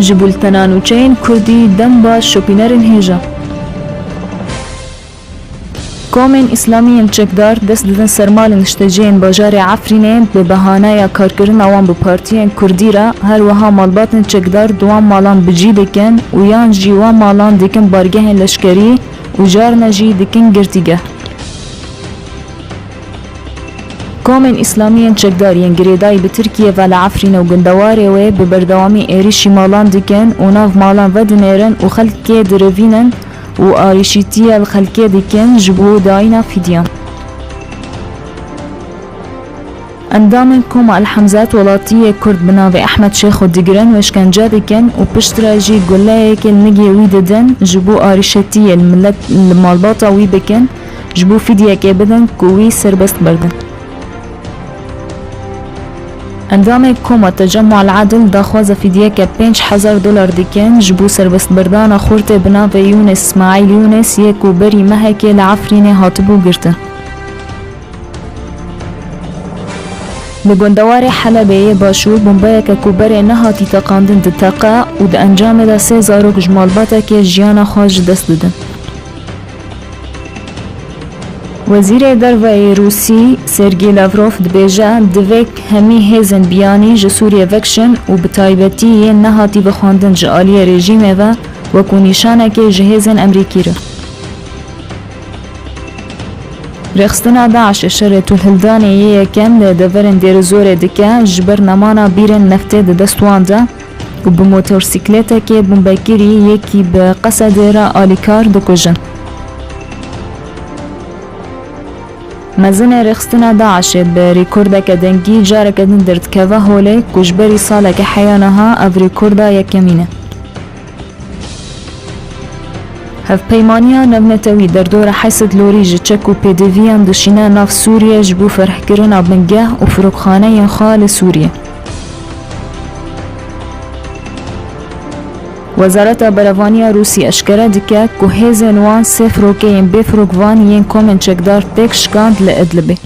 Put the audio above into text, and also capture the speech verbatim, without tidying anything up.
Ji bûltena nûçeyên Kurdî dem ba şopînerên hêja. Komên Îslamî yên çekdar dest didin ser malên nişteciyên bajarê Efrînê bi behaneya karkirina wan bi partiyên Kurdî re, her wiha malbatên çekdar di wan malan bi cî dikin û yan jî wan malan dikin bargehên leşkerî û carna jî dikin girtîgeh. Komên Îslamî yên çekdar yên girêdayî bi Tirkiye ve li Efrîn û gundewarê wê bi berdewamî êrîşî malan dikin û nav malan vedinêrin û xelkê dirivînin û arîşîtiye li xelkê dikin ji bo dayîna fîdiyan. Endamên Koma El Hemzat welatiyê Kurd bi navê Ehmed Şêxo digirin û îşkence dikin û piştre jî guleyekê li nigê wî didin ji bo arîşetiyê li milet, li malbata wî bikin, ji bo fîdyekê bidin ku wî serbest berdin. Endamê Koma Tecemmu El Edil daxwaza fîdyeke pênc hezar dolar dikin ji bo serbestberdana xortê bi navê Yûnis Îsmaîl Yûnis yê ku berî mehekê li Efrînê hatibû girtin. Li gundewarê Helebê yê Başûr bombeyeke ku berê nehatî teqandin diteqe û di encamê de sê zarok ji malbatekê jiyana xwe ji dest didin. Wezîrê Derve yê Rûsî Sergî Lavrov dibêje, divê hemî hêzên biyanî ji Sûriyê vekişin û bi taybetî yên nehatî vexwendin ji aliyê rejîmê ve wekû nîşanekê ji hêzên Emerîkî re. Rêxistina DAIŞê şerê tûlhildanê yê yekem li deverên Dêrizorê dike, ji ber nemana bîrên neftê di dest wan de û bi motorsîkletekê bombekirî yekî bi qesedê re alîkar dikujin. Mezinê rêxistina DAIŞê bi rêkordeke dengî careke din derdikeve holê ku ji berî saleke heya niha ev rêkorda yekemîn e. Hevpeymaniya navnetewî derdora heyşt lorî ji çek û pêdiviyan dişîne nav Sûriyê ji bo ferhkirina bingeh û firokxaneyên xwe li Sûriyê. Wezareta Berevaniya Rûsî eşkere dike ku hêzên wan sê firokeyên bêfirokvan yên komên çekdar têk şikand li Idlibê.